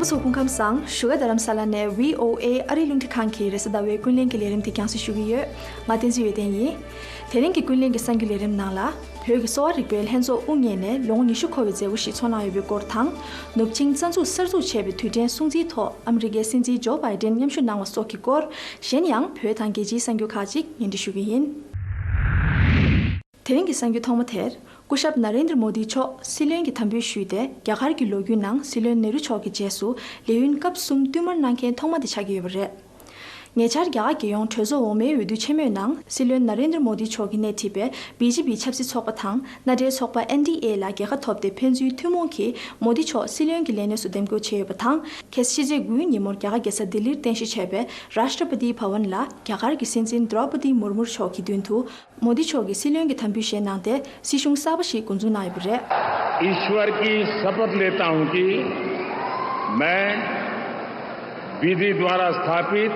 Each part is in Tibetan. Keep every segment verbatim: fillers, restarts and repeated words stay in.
སྐུ་ཁམས་བཟང་། བཞུགས་སྒར་རྡ་རམ་ས་ལ་ནས་བྷི་ཨོ་ཨེ་ཨ་རིའི་རླུང་འཕྲིན་ཁང་གི་རེས་གཟའ་ཟླ་བའི་ཀུན་གླེང་གི་ལས་རིམ་དེ་རྒྱང་སྲིང་ཞུ་གི་ཡོད། ང་བསྟན་འཛིན་འོད་ལྡན་ཡིན། དེ་རིང་གི་ཀུན་གླེང་གི་གསར་འགྱུར་ལས་རིམ་ནང་ལ། བོད་ཀྱི་གསོ་བ་རིག་པའི་ལྷན་ཚོགས་དབུ་བརྙེས་ནས་ལོ་ངོ་ཉི་ཤུ་འཁོར་བའི་མཛད་སྒོ་ཞིག་ཚོགས་གནང་ཡོད་པའི་སྐོར་དང་། ནུབ་ཆིངས་རྩ་འཛུགས་གསར་འཛུགས་བྱས་པའི་དུས་དྲན་སྲུང་བརྩིའི་ཐོག་ཨ་མི་རི་ཀའི་སྲིད་འཛིན་ཇོ་བྷའི་ཌེན་མཉམ་ཞུགས་གནང་བ་སོགས་ཀྱི་སྐོར། གཞན་ཡང་བོད་དང་རྒྱལ་སྤྱིའི་གསར་འགྱུར་ཁག་ཅིག་སྙན་སྒྲོན་ཞུ་གི་ཡིན། དེ་རིང་གི་གསར་འགྱུར་ཐོག་མ་དེར། སྐུ་ཞབས་ནཱ་རེན་དྲ་མོ་དི་མཆོག་སྲིད་བློན་གྱི་དམ་འབུལ་ཞུས་ཏེ། རྒྱ་གར་གྱི་ལོ་རྒྱུས་ནང་སྲིད་བློན་ནེ་རུ་མཆོག་གི་རྗེས་སུ་ལས་ཡུན་སྐབས་གསུམ་བསྟུད་མར་གནང་མཁན་ཐོག་མ་དེ་ཆགས་ཀྱི་ཡོད་པ་རེད། ཉེ་ཆར་རྒྱ་གར་རྒྱལ་ཡོངས་གྲོས་ཚོགས་འོག་མའི་འོས་བསྡུ་ཆེན་མོའི་ནང་སྲིད་བློན་ནཱ་རེན་དྲ་མོ་དི་མཆོག་གིས་སྣེ་ཁྲིད་པའི་བི་ཇེ་པི་ཆབ་སྲིད་ཚོགས་པ་དང་མནའ་འབྲེལ་ཚོགས་པ་ཨེན་ཌི་ཨེ་ལ་རྒྱལ་ཁ་ཐོབ་སྟེ་ཕན་ཚུན་ཐུན་མོང་གིས་མོ་དི་མཆོག་སྲིད་བློན་གྱི་ལས་གནས་སུ་འདེམས་བསྐོ་བྱས་ཡོད་པ་དང་། ཁ་སང་ཕྱི་ཚེས་དགུའི་ཉིན་མོར་རྒྱ་གར་རྒྱལ་ས་ལྡི་ལིར་རྟེན་གཞི་བྱས་པའི་རཱཤ་ཊ་པ་ཏི་བྷ་ཝན་ལ་རྒྱ་གར་གྱི་སྲིད་འཛིན་དྲོ་པ་ཏི་མུར་མུར་མཆོག་གི་མདུན་དུ། མོ་དི་མཆོག་གིས་སྲིད་བློན་གྱི་དམ་འབུལ་བཞེས་གནང་སྟེ། སྲིད་གཞུང་གསར་པ་ཞིག་འགོ་འཛུགས་གནང་ཡོད་པ་རེད། ईश्वर की शपथ लेता हूं कि मैं विधि द्वारा स्थापित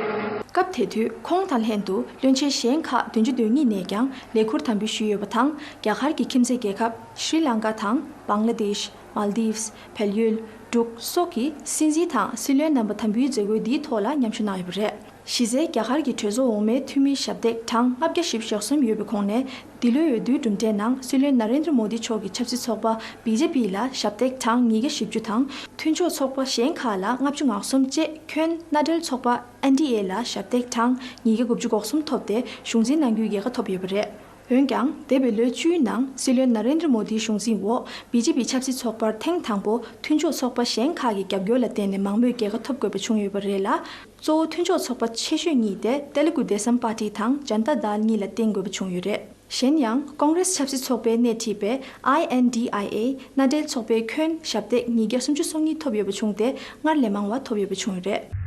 སྐབས་དེ་དུས་ཁོང་དང་ལྷན་དུ་བློན་ཆེན་གཞན་ཁག་བདུན་ཅུ་དོན་གཉིས་ནས་ཀྱང་ལས་འཁུར་དམ་འབུལ་ཞུས་ཡོད་པ་དང་། རྒྱ་གར་གྱི་ཁྱིམ་མཚེས་རྒྱལ་ཁབ་ཤྲི་ལང་ཀ་དང་། བང་ལ་དེཤ། མལ་དིབས། བལ་ཡུལ། འབྲུག་སོགས་ཀྱི་སྲིད་འཛིན་དང་སྲིད་བློན་རྣམ་པ་དམ་འབུལ་མཛད་སྒོའི་འདིའི་ཐོག་ལ་མཉམ་ཞུགས་གནང་ཡོད་པ་རེད། གཞི་རྩའི་རྒྱ་གར་གྱི་གྲོས་ཚོགས་འོག་མའི་འཐུས་མི་ཞབས་སྟེགས་གྲངས་ལྔ་བརྒྱ་བཞི་བཅུ་ཞེ་གསུམ་ཡོད་པའི་ཁོངས་ནས། འདི་ལོའི་འོས་བསྡུའི་གྲུབ་འབྲས་ནང་སྲིད་བློན་ནཱ་རེན་དྲ་མོ་དི་མཆོག་གི་ཆབ་སྲིད་ཚོགས་པ་བི་ཇེ་པི་ལ་ཞབས་སྟེགས་གྲངས་ཉིས་བརྒྱ་བཞི་བཅུ་དང་། མཐུན་ཕྱོགས་ཚོགས་པ་གཞན་ཁག་ལ་ལྔ་བཅུ་ང་གསུམ་བཅས། ཁྱོན་མནའ་འབྲེལ་ཚོགས་པ་ཨེན་ཌི་ཨེ་ལ་ཞབས་སྟེགས་གྲངས་ཉིས་བརྒྱ་དགུ་བཅུ་གོ་གསུམ་ཐོབ་སྟེ་གཞུང་འཛིན་གནང་རྒྱུའི་རྒྱལ་ཁ་ཐོབ་ཡོད་པ་རེད། འོན་ཀྱང་། འདས་པའི་ལོ་བཅུའི་ནང་སྲིད་བློན་ནཱ་རེན་དྲ་མོ་དིའི་གཞུང་འཛིན་འོག་བི་ཇེ་པི་ཆབ་སྲིད་ཚོགས་པར་ཐེངས་དང་པོ་མཐུན་ཕྱོགས་ཚོགས་པ་གཞན་ཁག་གི་རྒྱབ་སྐྱོར་ལ་བརྟེན་ནས་མང་མོས་རྒྱལ་ཁ་ཐོབ་དགོས་པ་བྱུང་ཡོད་པ་རེད་ལ། གཙོ་བོ་མཐུན་ཕྱོགས་ཚོགས་པ་ཆེ་ཤོས་གཉིས་ཏེ་ཏེ་ལུ་གུ་དེ་སམ་པར་ཊི་དང་ཇན་ཏ་དལ་གཉིས་ལ་བརྟེན་དགོས་པ་བྱུང་ཡོད་རེད། གཞན་ཡང་ཀོང་རེས་ཆབ་སྲིད་ཚོགས་པས་སྣེ་ཁྲིད་པའི་ཨའི་ཨེན་ཌི་ཨའི་ཨེ་མནའ་འབྲེལ་ཚོགས་པས་ཁྱོན་ཞབས་སྟེགས་ཉིས་བརྒྱ་སུམ་ཅུ་སོ་གཉིས་ཐོབ་ཡོད་པ་བྱུང་སྟེ་སྔར་ལས་མང་བ་ཐོབ་ཡོད་པ་བྱུང་ཡོད་རེད།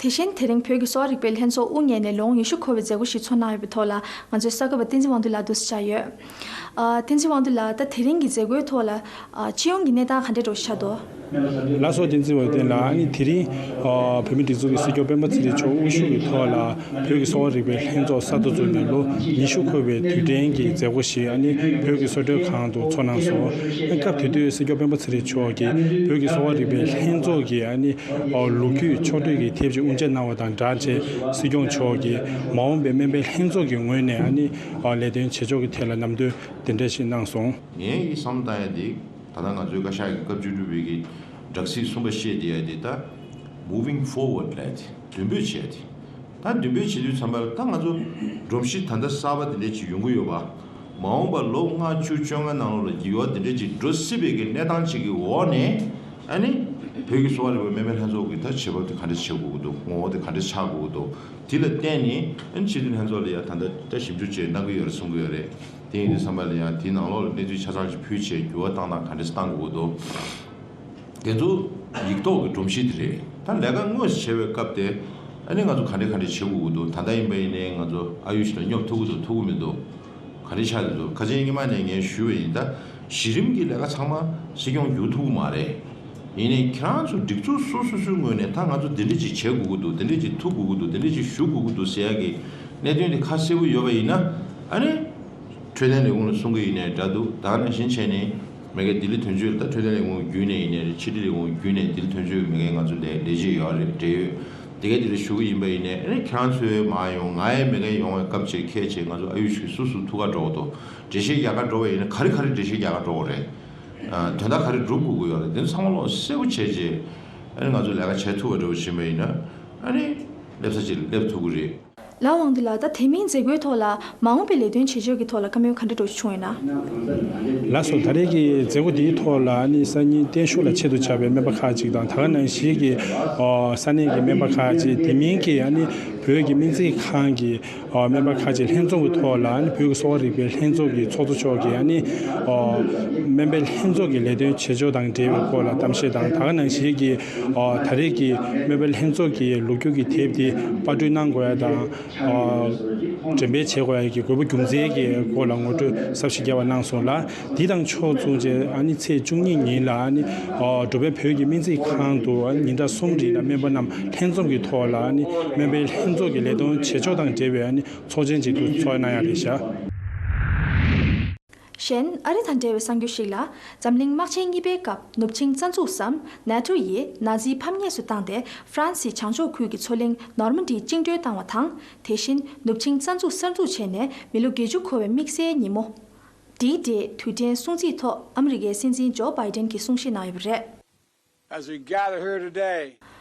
དེ་བཞིན་དེ་རིང་བོད་ཀྱི་གསོ་བ་རིག་པའི་ལྷན་ཚོགས་དབུ་བརྙེས་ནས་ལོ་ངོ་ཉི་ཤུ་འཁོར་བའི་མཛད་སྒོ་ཞིག་ཚོགས་གནང་ཡོད་པའི་ཐོག་ལ་ང་ཚོའི་གསར་འགོད་པ་བསྟན་འཛིན་དབང་འདུས་ལགས་འདུག་སེ་བཅར་ཡོད། ཨ། བསྟན་འཛིན་དབང་འདུས་ལགས། ད་དེ་རིང་གི་མཛད་སྒོའི་ཐོག་ལ། ཨ། སྤྱི་ཡོངས་ཀྱི་གནས་སྟངས་ག་འདྲ་འདྲ་ཆགས་འདུག་ལགས་སོ། བསྟན་འཛིན་འོད་ལྡན་ལགས། ཨ་ནི་དེ་རིང་ཨ་བོད་མིའི་སྒྲིག་འཛུགས་ཀྱི་སྲིད་སྐྱོང་སྤེན་པ་ཚེ་རིང་མཆོག་དབུ་བཞུགས་ཀྱི་ཐོག་ལ་བོད་ཀྱི་གསོ་བ་རིག་པའི་ལྷན་ཚོགས་གསར་དུ་བཙུགས་ནས་ལོ་ཉི་ཤུ་འཁོར་བའི་དུས་དྲན་གྱི་མཛད་སྒོ་ཞིག་ཨ་ནི་བོད་ཀྱི་གསོལ་མགྲོན་ཁང་དུ་ཚོགས་གནང་སོང་། ཨ། སྐབས་དེ་དུས་སྲིད་སྐྱོང་སྤེན་པ་ཚེ་རིང་མཆོག་གིས་བོད་ཀྱི་གསོ་བ་རིག་པའི་ལྷན་ཚོགས་ཀྱི་ཨ་ནི་ཨ་ལོ་རྒྱུས་ཕྱོགས་བསྒྲིགས་ཀྱི་དེབ་ཅིག་དབུ་འབྱེད་གནང་བ་དང་སྦྲགས་བྱས། སྲིད་སྐྱོང་མཆོག་གིས་མ་འོངས་པའི་སྨན་པའི་ལྷན་ཚོགས་ཀྱི་ངོས་ནས་ཨ་ནི་ཨ་ལས་དོན་བྱེད་ཕྱོགས་ཀྱི་ཐད་ལ་ལམ་སྟོན་དེ་འདྲ་ཞིག་གནང་སོང་། ངའི་བསམ་བློ་བཏང་ཡ་དེ། ད་ལྟ་ང་ཚོའི་བཀའ་ཤག་གི་སྐབས་བཅུ་དྲུག་པའི་གི་སྦྲག་སྲིད་གསུམ་པ་བཤད་བསྡད་ཡ་དེ། ད་moving forward ལབ་ཡ་དེ། མདུན་སྤོས་བྱས་ཏེ། ད་མདུན་སྤོས་བྱེད་དུས་ཙམ་པ་ལ་ད་ང་ཚོ་སྒྲོམ་གཞི་ད་ལྟ་གསར་པ་དེ་འདྲས་ཅིག་ཡོང་གི་ཡོད་པ། མ་འོངས་པ་ལོ་ལྔ་བཅུ་བཅོ་ལྔ་ནང་ལོགས་ལ་འགྱུར་བ་དེ་འདྲས་ཅིག་འགྲོ་སྲིད་པའི་གི་གནས་སྟངས་ཅིག་གི་འོག་ནས། ཨ་ནི་བོད་ཀྱི་གསོ་བ་རིག་པའི་སྨན་པའི་ལྷན་ཚོགས་ཀྱི་ད་བྱེད་བབ་དེ་ག་འདྲས་བྱེད་དགོས་ཀྱི་འདུག་ངོ་བོ་དེ་ག་འདྲས་ཆགས་དགོས་ཀྱི་འདུག་དེ་ལ་བརྟེན་ནས་ཨ་ནི་སྤྱི་འཐུས་ལྷན་ཚོགས་ལ་ཡང་ད་ལྟ་ད་ཞིབ་འཇུག་བྱས་གནང་གི་ཡོད་རེད་གསུང་གི་ཡོད་རེད། དེ་ཡིན་དུས་ཙམ་པ་ལ་ཡང་དེ་ནང་ལོགས་ལ་གནས་ཚུལ་ཆ་ཚང་ཅིག་ཕུལ་བྱས་འགྱུར་བ་བཏང་སྟངས་ག་འདྲས་བཏང་དགོས་ཀྱི་འདུག་དེ་ཚོ་ཡིག་ཐོག་གི་སྒྲོམ་གཞི་དེ་རེད། ད་ལས་ཀ་དངོས་སུ་བྱེད་པའི་སྐབས་དེ་ཨ་ནི་ང་ཚོ་ག་འདྲས་ག་འདྲས་བྱེད་དགོས་ཀྱི་འདུག་ད་ལྟ་ཡིན་པ་ཡིན་ནའི་ང་ཚོ་ཨ་ཡུ་ཤི་ལ་སྙོབ་ཐུབ་ཀྱི་འདུག་ཐུབ་ཀྱི་མི་འདུག་ག་རེ་ཆགས་ཀྱི་འདུག་ཁ་ཆེ་སྔོན་མ་ནས་ངས་ཞུས་པ་ཡིན། ད་གཞི་རིམ་གྱི་ལས་ཀ་ཚང་མ་སྲིད་སྐྱོང་བསྒྱུར་ཐུབ་ཀྱི་མ་རེད། ཡིན་ནའི་ཁྱེད་རང་ཚོ་སྒྲིག་འཛུགས་སོ་སོ་སོའི་ངོས་ནས་ད་ང་ཚོ་འདི་འདྲ་ཅིག་བྱེད་དགོས་ཀྱི་འདུག་འདི་འདྲ་ཅིག་ཐུབ་དགོས་ཀྱི་འདུག་འདི་འདྲ་ཅིག་ཞུ་དགོས་ཀྱི་འདུག་ཟེར་ཡག་གི་གནད་དོན་དེ་ཁ་གསལ་པོ་ཡོད་པ་ཡིན་ན། ཨ་ནི་འཕྲོད་བསྟེན་ལས་ཁུངས་ལ་གསུང་གི་ཡིན་ནའི་འདྲ་འདུག་ད་ག་ནང་བཞིན་བྱས་ནས་མ་གི་ལྡི་ལི་དོན་གཅོད་ལ་ད་འཕྲོད་བསྟེན་ལས་ཁུངས་བརྒྱུད་ནས་ཡིན་ནའི་རེད། ཕྱི་དྲིལ་ལས་ཁུངས་བརྒྱུད་ནས་ལྡི་ལི་དོན་གཅོད་མ་གི་ང་ཚོ་ལས་ལས་བྱེད་ཡོད་རེད། འབྲེལ་ཡོད། དེ་ག་དེ་འདྲ་ཞུ་གི་ཡིན་པ་ཡིན་ནའི་ཨ་ནི་ཁྱེད་རང་ཚོའི་མ་ཡོང་ང་ཡི་མ་གི་ཡོང་བའི་སྐབས་ཅིག་ཁྱེད་ཅིག་ང་ཚོ་ཨ་ཡུ་ཤི་སུ་སུ་ཐུག་ག་འགྲོ་གི་འདུག་འགྲེལ་བཤད་རྒྱག་ག་འགྲོ་བ་ཡིན་ན་ག་རེ་ག་རེ་འགྲེལ་བཤད་རྒྱག་ག་འགྲོ་གི་རེད། ཨ། དོན་དག་ག་རེ་སྒྲུབ་དགོས་ཀྱི་ཡོད་རེད། དེ་ཚང་མ་ལོག་གསལ་པོ་བྱས་རྗེས་ཨ་ནི་ང་ཚོ་ལས་ཀ་བྱེད་ཐུབ་པ་འདྲ་བོ་ཕྱིན་པ་ཡིན་ན་ཨ་ནི་སླེབས་ས་ཅིག་ལ་སླེབས་ཐུབ་ཀྱི་རེད། ལགས་དབང་འདུས་ལགས། ད་དེ་མིན་མཛད་སྒོའི་ཐོག་ལ་མ་འོངས་པའི་ལས་དོན་བྱེད་ཕྱོགས་ཀྱི་ཐོག་ལ་བཀའ་མོལ་ག་འདྲ་འདྲ་བྱུང་ཡོད་ན། ལགས་སོ། ད་རེས་ཀྱི་མཛད་སྒོ་འདིའི་ཐོག་ལ་ཨ་ནི་སང་ཉིན་བརྟན་བཞུགས་ལ་ཆེད་དུ་བཅར་བའི་སྨན་པ་ཁག་ཅིག་དང་། ད་ག་ནང་བཞིན་གྱི་ཨོ་ས་གནས་ཀྱི་སྨན་པ་ཁག་ཅིག་དེ་མིན་གྱི་ཨ་ནི་བོད་ཀྱི་སྨན་རྩིས་ཁང་གི་ཨོ་སྨན་པ་ཁག་ཅིག་ལྷན་འཛོམས་ཀྱི་ཐོག་ལ་ཨ་ནི་བོད་ཀྱི་གསོ་བ་རིག་པའི་ལྷན་ཚོགས་ཀྱི་ཚོགས་གཙོ་མཆོག་གིས་ཨ་ནི་ཨོ་སྨན་པའི་ལྷན་ཚོགས་ཀྱི་ལས་དོན་བྱེད་ཕྱོགས་དང་འབྲེལ་བའི་སྐོར་ལ་གཏམ་བཤད་དང་། ད་ག་ནང་བཞིན་གྱི་ཨོ་ད་རེས་ཀྱི་སྨན་པའི་ལྷན་ཚོགས་ཀྱི་ལོ་རྒྱུས་ཀྱི་དེབ་དེ་པར་སྐྲུན་གནང་དགོས་ཡ་དང་། ཨ། འགྲེམས་སྤེལ་བྱེད་དགོས་ཡ་གི་དགོས་པ་རྒྱུ་མཚན་གྱི་སྐོར་ལ་ངོ་སྤྲོད་ཟབ་ཞིག་རྒྱབ་པ་གནང་སོང་ལ། འདི་དང་ཕྱོགས་མཚུངས་བྱས་ཨ་ནི་ཚེས་བཅུ་གཉིས་ཉིན་ལ་ཨ་ནི་ཨ་འགྲོ་ཕན་བོད་ཀྱི་སྨན་རྩིས་ཁང་དུ་ཨ་ནི་ཉིན་གྲངས་གསུམ་རིང་ལ་སྨན་པ་རྣམས་ལྷན་འཛོམས་ཀྱི་ཐོག་ལ་ཨ་ནི་སྨན་པའི་ལྷན་ཚོགས་ཀྱི་ལས་དོན་བྱེད་ཕྱོགས་དང་འབྲེལ་བའི་ཨ་ནི་ཚོགས་ཆེན་ཅིག་ཏུ་ཚོགས་གནང་ཡ་རེད་ཤག་གཞན། ཨ་རི་དང་འབྲེལ་བའི་གསར་འགྱུར་ཞིག་ལ། འཛམ་གླིང་དམག་ཆེན་གཉིས་པའི་སྐབས་ནུབ་ཆིངས་རྩ་འཛུགས་སམ་ནེ་ཊོ་ཡིས་ན་ཛིའི་ཕམ་ཉེས་སུ་བཏང་སྟེ་ཧྥ་རན་སིའི་བྱང་ཕྱོགས་ཁུལ་གྱི་མཚོ་གླིང་ནོར་མན་ཌི་བཅིངས་འགྲོལ་བཏང་བ་དང་། དེ་བཞིན་ནུབ་ཆིངས་རྩ་འཛུགས་གསར་འཛུགས་བྱས་ནས་མི་ལོ་བརྒྱད་ཅུ་འཁོར་བའི་དམིགས་བསལ་ཉིན་མོ། ཌི་ཌེ་དུས་དྲན་སྲུང་བརྩིའི་ཐོག་ཨ་མི་རི་ཀའི་སྲིད་འཛིན་ཇོ་བྷའི་ཌེན་གྱིས་གསུང་བཤད་གནང་ཡོད་པ་རེད། As we gather here today,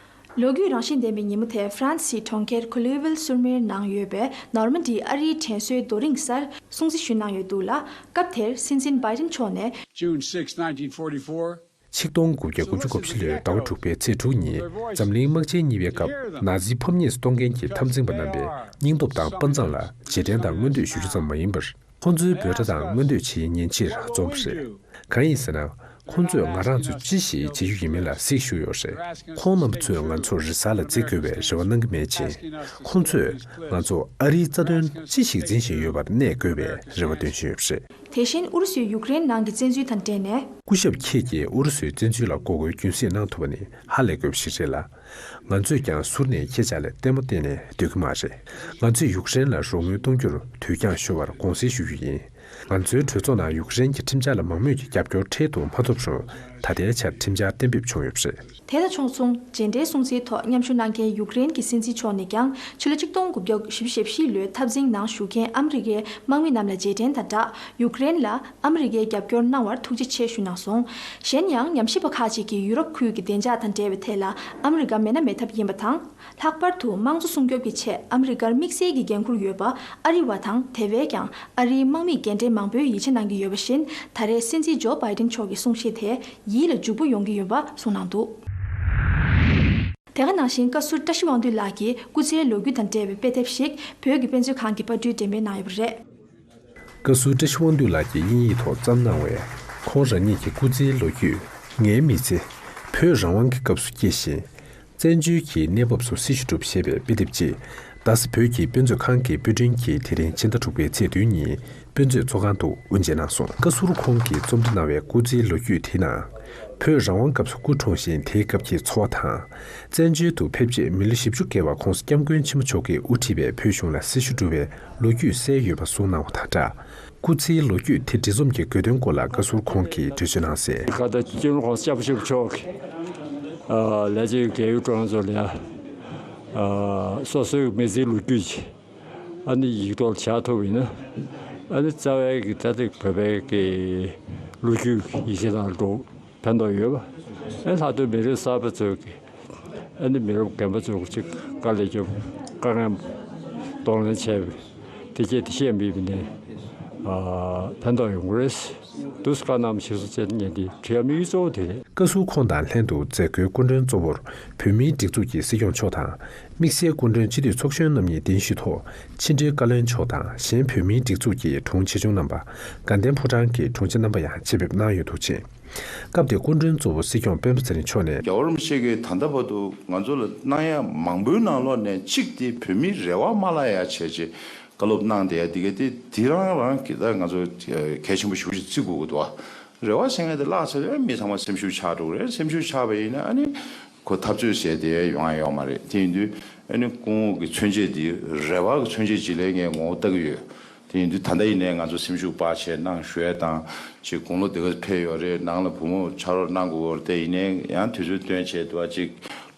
ལོ་རྒྱུས་རང་བཞིན་ལྡན་པའི་ཉིན་མོ་དེར་ཧྥ་རན་སིའི་གྲོང་ཁྱེར་ཁོ་ལི་ཝིལ་སུར་མེར་ནང་ཡོད་པའི་ནོར་མན་ཌིའི་ཨ་རིའི་དྲན་གསོའི་རྡོ་རིང་སར་སྲུང་བརྩི་ཞུས་གནང་ཡོད་འདུག་ལ། སྐབས་དེར་སྲིད་འཛིན་བྷའི་ཌེན་མཆོག་ནས། June sixth, nineteen forty-four. ཆིག་སྟོང་དགུ་བརྒྱ་དགུ་བཅུ་གོ་བཞི་ལོའི་ཟླ་བ་དྲུག་པའི་ཚེས་དྲུག་ཉིན་འཛམ་གླིང་དམག་ཆེན་གཉིས་པའི་སྐབས་ན་ཛི་ཕམ་ཉེས་སུ་གཏོང་མཁན་གྱི་འཐབ་འཛིང་པ་རྣམ་པའི་སྙིང་སྟོབས་དང་དཔའ་མཛངས་ལ་རྗེས་དྲན་དང་མངོན་འདོད་ཞུ་རྒྱུ་ཙམ་མ་ཡིན་པར། ཁོང་ཚོའི་འབོད་སྒྲ་དང་མངོན་འདོད་བྱེད་ཡུལ་ཉིན་ཕྱིར་འཛོམས་པ་རེད། གང་ཡིན་ཟེར་ན། ཁོང་ཚོས་ང་རང་ཚོས་ཅི་ཞིག་བྱེད་རྒྱུ་ཡིན་མིན་ལ་གཟིགས་བཞུགས་ཡོད་རེད། ཁོང་རྣམ་པ་ཚོས་ང་ཚོར་རི་གཟར་ལ་འཛེག་དགོས་པའི་རེ་བ་གནང་གི་མེད་ཅིང་། ཁོང་ཚོས་ང་ཚོ་ཨ་རིའི་རྩ་དོན་ཅི་ཞིག་འཛིན་བཞིན་ཡོད་པར་གནས་དགོས་པའི་རེ་བ་འདོན་བཞིན་ཡོད་པ་རེད། དེ་བཞིན་ཨུ་རུ་སུས་ཡུཀ་རེན་ནང་གི་བཙན་འཛུལ་དང་འབྲེལ་ནས། སྐུ་ཞབས་ཁྱེད་ཀྱིས་ཨུ་རུ་སུའི་བཙན་འཛུལ་ལ་མགོ་སྐོར་རྒྱུན་སྲིང་གནང་ཐུབ་པ་ནི་ཧ་ལས་དགོས་པ་ཞིག་རེད་ལ། ང་ཚོས་ཀྱང་ཟུར་ནས་ཁྱེད་ཅག་ལ་ལྟད་མོ་བལྟས་ནས་སྡོད་ཀྱི་མ་རེད། ང་ཚོས་ཡུཀ་རེན་ལ་རོགས་དངུལ་གཏོང་རྒྱུར་དུས་འགྱངས་ཤོར་བར་དགོངས་སེལ་ཞུ་རྒྱུ་ཡིན། ང་ཚོའི་གྲོས་ཚོགས་ནང་ཡུཀ་རེན་གྱི་ཁྲིམས་འཆར་ལ་མང་མོས་ཀྱི་རྒྱབ་སྐྱོར་འཕྲལ་དུ་མ་ཐོབ་རུང་། ད་ལྟའི་ཆར་ཁྲིམས་འཆར་གཏན་འབེབས་བྱུང་ཡོད་པ་རེད། དེ་དང་ཕྱོགས་མཚུངས། རྗེས་འབྲེལ་སྲུང་བརྩིའི་ཐོག་མཉམ་ཞུགས་གནང་མཁན་ཡུཀ་རེན་གྱི་སྲིད་འཛིན་མཆོག་ནས་ཀྱང་ཕྱི་ལོ་ཆིག་སྟོང་དགུ་བརྒྱ་བཞི་བཅུ་ཞེ་བཞི་ལོའི་འཐབ་འཛིང་ནང་ཞུགས་མཁན་ཨ་མི་རི་ཀའི་དམག་མི་རྣམས་ལ་རྗེས་དྲན་དང་སྦྲགས། ཡུཀ་རེན་ལ་ཨ་མི་རི་ཀའི་རྒྱབ་སྐྱོར་གནང་བར་ཐུགས་རྗེ་ཆེ་ཞུ་གནང་སོང་། གཞན་ཡང་ཉམས་ཞིབ་པ་ཁག་ཅིག་གིས་ཡུ་རོབ་ཁུལ་གྱི་བདེ་འཇགས་དང་འབྲེལ་བའི་ཐད་ལ་ཨ་མི་རི་ཀ་མེད་ན་མེད་ཐབས་ཡིན་པ་དང་། ལྷག་པར་དུ་དམངས་གཙོ་སྲུང་སྐྱོབ་ཀྱི་ཆེད་ཨ་མི་རི་ཀར་དམིགས་བསལ་གྱི་འགན་འཁུར་ཡོད་པ་ཨ་རི་བ་དང་། དེ་བས་ཀྱང་ཨ་རིའི་དམག་མིས་རྒན་གྲས་མང་པོས་ཡིད་ཆེས་གནང་གི་ཡོད་པ་བཞིན། ད་རེས་སྲིད་འཛིན་ཇོ་བྷའི་ཌེན་མཆོག་གི་གསུང་བཤད་དེ་ཡིད་ལ་འཇུག་པོ་ཡོང་གི་ཡོད་པ་གསུངས་གནང་འདུག། དེ་ག་ནང་བཞིན་བཀའ་ཟུར་བཀྲ་ཤིས་དབང་འདུས་ལགས་ཀྱིས་སྐུ་ཚེའི་ལོ་རྒྱུས་དང་འབྲེལ་བའི་དཔེ་དེབ་ཞིག་བོད་ཀྱི་དཔེ་མཛོད་ཁང་གི་པར་སྐྲུན་འགྲེམས་སྤེལ་གནང་ཡོད་པ་རེད། བཀའ་ཟུར་བཀྲ་ཤིས་དབང་འདུས་ལགས་ཀྱིས་དབྱིན་ཡིག་ཐོག་བརྩམས་གནང་བའི་ཁོང་རང་ཉིད་ཀྱི་སྐུ་ཚེའི་ལོ་རྒྱུས། ངའི་མི་ཚེ། བོད་རང་དབང་གི་སྐབས་སུ་སྐྱེས་ཤིང་། བཙན་བྱོལ་གྱི་གནས་བབ་སོགས་སྲི་ཞུ་བསྒྲུབས་ཞེས་པའི་དཔེ་དེབ་ཅིག་རྡ་ས་བོད་ཀྱི་དཔེ་མཛོད་ཁང་གི་དཔེ་སྐྲུན་གྱིས་དེ་རིང་ཕྱི་ཟླ་དྲུག་པའི་ཚེས་བདུན་ཉིན་དཔེ་མཛོད་ཚོགས་ཁང་དུ་དབུ་འབྱེད་གནང་སོང་། བཀའ་ཟུར་ཁོང་གིས་རྩོམ་སྒྲིག་གནང་བའི་སྐུ་ཚེའི་ལོ་རྒྱུས་དེའི་ནང་། བོད་རང་དབང་སྐབས་སུ་སྐུ་འཁྲུངས་ཤིང་དེའི་སྐབས་ཀྱི་འཚོ་བ་དང་། བཙན་བྱོལ་དུ་ཕེབས་རྗེས་མི་ལོ་བཞི་བཅུ་བརྒལ་བར་༸གོང་ས་༸སྐྱབས་མགོན་ཆེན་པོ་མཆོག་གིས་དབུ་ཁྲིད་པའི་བོད་གཞུང་ལ་སྲི་ཞུ་བསྒྲུབས་པའི་ལོ་རྒྱུས་གསལ་ཡོད་པ་གསུངས་གནང་བ་དང་སྦྲགས། སྐུ་ཚེའི་ལོ་རྒྱུས་དེ་འབྲི་རྩོམ་གྱི་དགོས་དོན་སྐོར་ལ་བཀའ་ཟུར་ཁོང་གིས་འགྲེལ་བརྗོད་གནང་གསལ། ཁ་བརྡ་སྤྱི་ནོར་༸གོང་ས་༸སྐྱབས་མགོན་ཆེན་པོ་མཆོག་གིས་ལས་བྱེད་རྒས་ཡོལ་གྲོང་ཚོ་ལ་སོ་སོའི་མི་ཚེའི་ལོ་རྒྱུས་ཅིག་ཨ་ནི་ཡིག་ཐོག་བཞག་ཐུབ་ཡིན་ན། ཨ་ནི་རྩ་བའི་གི་ད་ལྟ་བོད་པའི་གི་ལོ་རྒྱུས་ཡིག་ཆ་དང་འགྲོ་ཕན་ཐོགས་ཡོད་པ། ཨ་ནི་ལྷག་དོན་མི་རབས་གསར་པ་ཚོས་གི་ཨ་ནི་མི་རབས་རྒན་པ་ཚོ་གཅིག་དཀའ་ལས་རྒྱབ། དཀའ་ངལ་གདོང་ལེན་བྱས་པའི་དེ་རྗེས་དེ་བཤད་མེད་པ་ནས་ཨ་ཕན་ཐོགས་ཡོང་གི་རེད། འདུག་སེ་བཀའ་གནང་བ་ཞིག་སོང་ཙང་ངས་འདི་བྲིས་ཡ་དམིགས་ཡུལ་གཙོ་བོ་དེ་རེད། བཀའ་ཟུར་ཁོང་དང་ལྷན་དུ་མཛད་སྒོའི་སྐུ་མགྲོན་གཙོ་བོར་བོད་མིའི་སྒྲིག་འཛུགས་ཀྱི་སྲིད་སྐྱོང་མཆོག་དང་། དམིགས་བསལ་སྐུ་མགྲོན་སྤྱི་འཐུས་ཚོགས་གཞོན་རྣམ་གཉིས་གདན་ཞུས་ཐོག་ཕྱི་དྲིལ་བཀའ་བློན་མཆོག་དང་གཞན་བོད་མིའི་སྒྲིག་འཛུགས་ཀྱི་དྲུང་ཆེ་ཆུང་རྣམ་པ། དགའ་ལྡན་ཕོ་བྲང་གི་དྲུང་ཆེ་རྣམ་པ་ཡང་ཆེད་ཕེབས་གནང་ཡོད་འདུག་ཅིང་། སྐབས་དེར་སྐུ་མགྲོན་གཙོ་བོ་སྲིད་སྐྱོང་སྤེན་པ་ཚེ་རིང་མཆོག་ནས། རྒྱལ་བ་རིན་པོ་ཆེ་གིས་ད་ལྟ་བར་དུ་ང་ཚོ་ལ་གནང་ཡ་མང་པོའི་ནང་ལོགས་ནས་གཅིག་དེ་བོད་མིའི་རེ་བ་མ་བརླག་ཡ་བྱས་རྗེས་བཀའ་སློབ་གནང་བསྡད་ཡ་དེ་ག་དེ་དེ་རང་རང་གི་ད་ང་ཚོ་གལ་ཆེན་པོ་ཞེ་པོ་ཅིག་བརྩི་དགོས་ཀྱི་འདུག་བ། རེ་བ་བྱེད་མཁན་དེ་བརླག་ཚར་ཡ་མི་ཚང་མ་སེམས་ཤུགས་ཆག་འགྲོ་གི་རེད། སེམས་ཤུགས་ཆག་པ་ཡིན་ན་ཨ་ནི་ཁོ་འཐབ་རྩོད་བྱས་ཏེ་ཡོང་ཡ་ཡོད་མ་རེད། དེ་ཡིན་དུས་ཨ་ནི་སྐུ་ངོ་གི་མཚོན་བྱེད་དེ་རེ་བ་གི་མཚོན་བྱེད་ཅིག་ལས་ངས་ངོ་བོ་ལྟ་གི་ཡོད། དེ་ཡིན་དུས་ད་ལྟ་ཡིན་ནའི་ང་ཚོ་སེམས་ཤུགས་སྤར་བྱས་གནང་ཞུ་ཡ་དང་། ཅིག་དགུང་ལོ་དེ་ག་ཕེབས་ཡོད་རེད། ནང་ལ་བུ་མོ་ཕྱག་རོགས་གནང་དགོས་ཡོད་རེད། དེ་ཡིན་ནའི་ཡང་དུས་ཚོད་བཏོན་བྱས་དུ་བ་ཅིག་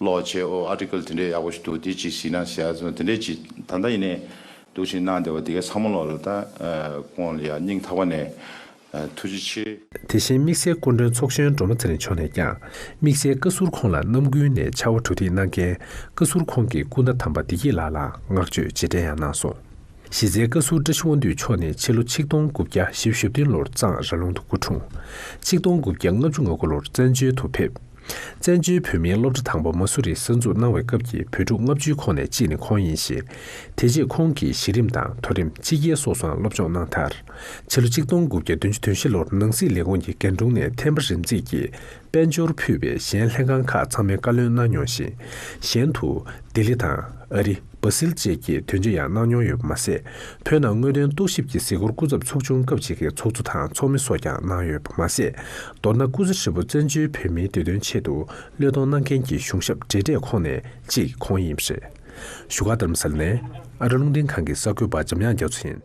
ཀློག་བྱས། ཨོ་ཨར་ཊི་ཀལ་དེ་འདྲས་ཡག་པོ་ཞིག་འདུག་དེ་ཅིག་གཟིགས་ན་ཟེར་ཡ་ཚོ་དེ་འདྲས་ཅིག་ད་ལྟ་ཡིན་ནའི་འདུག་ཅིག་གནང་བསྡད་པ་དེ་ག་ཚང་མ་ལོག་ལ་ད་ཁོང་ལ་ཡ་སྙིང་ཐག་པ་ནས་ཐུགས་རྗེ་ཆེ། དེ་བཞིན་དམིགས་བསལ་སྐུ་མགྲོན་ཚོགས་གཞོན་སྒྲོལ་མ་ཚེ་རིང་མཆོག་ནས་ཀྱང་། དམིགས་བསལ་བཀའ་ཟུར་ཁོང་ལ་རྣམ་ཀུན་ནས་ཕྱར་བ་གྲུ་འདེགས་གནང་མཁན་བཀའ་ཟུར་ཁོང་གི་སྐུ་ཟླ་དམ་པ་བདེ་སྐྱིད་ལགས་ལ་བསྔགས་བརྗོད་རྗེས་དྲན་ཡང་གནང་སོང་། གཞི་རྩའི་བཀའ་ཟུར་བཀྲ་ཤིས་དབང་འདུས་མཆོག་ནི་ཕྱི་ལོ་ཆིག་སྟོང་དགུ་བརྒྱ་བཞི་བཅུ་ཞེ་བདུན་ལོར་གཙང་ར་ལུང་དུ་སྐུ་འཁྲུངས། ཆིག་སྟོང་དགུ་བརྒྱ་ལྔ་བཅུ་ང་དགུ་ལོར་བཙན་བྱོལ་དུ་ཕེབས། བཙན་བྱོལ་བོད་མིའི་སློབ་གྲྭ་དང་པོ་མ་སུ་རི་གསར་འཛུགས་གནང་བའི་སྐབས་ཀྱི་བོད་ཕྲུག་ལྔ་བཅུའི་ཁོངས་ནས་གཅིག་ནི་ཁོང་ཡིན་ཞིང་། དེ་རྗེས་ཁོང་གིས་གཞི་རིམ་དང་མཐོ་རིམ་ཕྱི་རྒྱལ་སོགས་སུའང་སློབ་སྦྱོང་གནང་མཐར། ཕྱི་ལོ་ཆིག་སྟོང་དགུ་བརྒྱ་བདུན་ཅུ་དོན་བཞི་ལོར་ནང་སྲིད་ལས་ཁུངས་ཀྱི་རྒན་དྲུང་ནས་ཐེམ་པ་རིམ་འཛེགས་ཀྱིས་དཔལ་འབྱོར་ཕུད་པའི་གཞན་ལྷན་ཁང་ཁག་ཚང་མའི་བཀའ་བློན་གནང་མྱོང་ཞིང་། གཞན་དུ་ལྡི་ལི་དང་ཨ་རི། སྦ་སིལ་བཅས་ཀྱི་དོན་གཅོད་ཡང་གནང་མྱོང་ཡོད་པ་མ་ཟད། བོད་ནང་དངོས་དོན་རྟོག་ཞིབ་ཀྱི་གཟིགས་སྐོར་སྐུ་ཚབ་ཚོགས་ཆུང་སྐབས་གཅིག་གི་ཚོགས་གཙོ་དང་ཚོགས་མི་སོགས་ཀྱང་གནང་ཡོད་པ་མ་ཟད། མདོར་ན་སྐུ་ཚེ་ཧྲིལ་པོ་བཙན་བྱོལ་བོད་མིའི་བདེ་དོན་ཆེད་དུ་བློས་གཏོང་གནང་མཁན་གྱི་གཞུང་ཞབས་བགྲེས་གྲས་ཁོངས་ནས་གཅིག་ཁོང་ཡིན་པ་རེད། བཞུགས་སྒར་རྡ་རམ་ས་ལ་ནས་ཨ་རི་རླུང་འཕྲིན་ཁང་གི་གསར་འགོད་པ་འཇམ་དབྱངས་རྒྱ་མཚོ་ཡིན།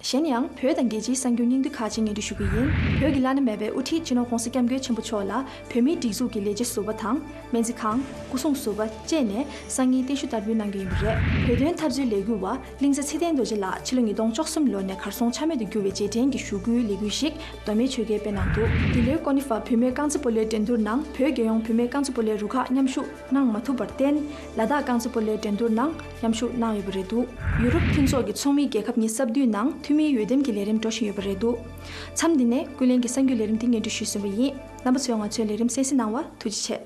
གཞན་ཡང་བོད་དང་རྒྱལ་སྤྱིའི་གསར་འགྱུར་སྙིང་བསྡུས་ཁག་ཅིག་སྙན་སྒྲོན་ཞུ་གི་ཡིན། བོད་ཀྱི་བླ་ན་མེད་པའི་དབུ་ཁྲིད་སྤྱི་ནོར་༸གོང་ས་༸སྐྱབས་མགོན་ཆེན་པོ་མཆོག་ལ་བོད་མིའི་སྒྲིག་འཛུགས་ཀྱི་ལས་བྱེད་ཟུར་པ་དང་སྨན་རྩིས་ཁང་། སྐུ་སྲུང་ཟུར་པ་བཅས་ནས་སང་ཉིན་བརྟན་བཞུགས་བསྟར་འབུལ་གནང་གི་ཡོད་པ་རེད། བོད་དོན་འཐབ་རྩོད་ལས་འགུལ་བ་གླིང་ཚ་ཚེ་བརྟན་རྡོ་རྗེ་ལགས་ཕྱི་ལོ་ཉིས་སྟོང་བཅུ་གསུམ་ལོ་ནས་གར་སོང་ཆ་མེད་དུ་གྱུར་བའི་རྗེས་དྲན་གྱི་ཞུ་སྐུལ་ལས་འགུལ་ཞིག་མདོ་སྨད་ཆོལ་ཁས་སྤེལ་གནང་འདུག་འདི་ལོའི་ཀོ་ནི་ཧྥ་བུད་མེད་རྐང་རྩེད་སྤོ་ལོའི་འགྲན་བསྡུར་ནང་བོད་རྒྱལ་ཡོངས་བུད་མེད་རྐང་རྩེད་སྤོ་ལོའི་རུ་ཁག་མཉམ་ཞུགས་གནང་མ་ཐུབ་པར་བརྟེན། ལ་དྭགས་རྐང་རྩེད་སྤོ་ལོའི་འགྲན་བསྡུར་ནང་མཉམ་ཞུགས་གནང་ཡོད་པ་རེད་འདུག་ཡུ་རོབ་མཐུན་ཚོགས་ཀྱི་ཚོགས་མིའི་རྒྱལ་ཁབ་གཉིས་ས་བསྡུས་ནང་འཐུས་མིའི་འོས་འདེམས་ཀྱི་ལས་རིམ་འགྲོ་བཞིན་ཡོད་པ་རེད་འདུག་མཚམས་འདི་ནས་ཀུན་གླེང་གི་གསར་འགྱུར་ལས་རིམ་འདི་སྙན་སྒྲོན་ཞུས་ཟིན་པ་ཡིན། རྣམ་པ་ཚོས་ང་ཚོའི་ལས་རིམ་གསན་གཟིགས་གནང་བར་ཐུགས་རྗེ་ཆེ།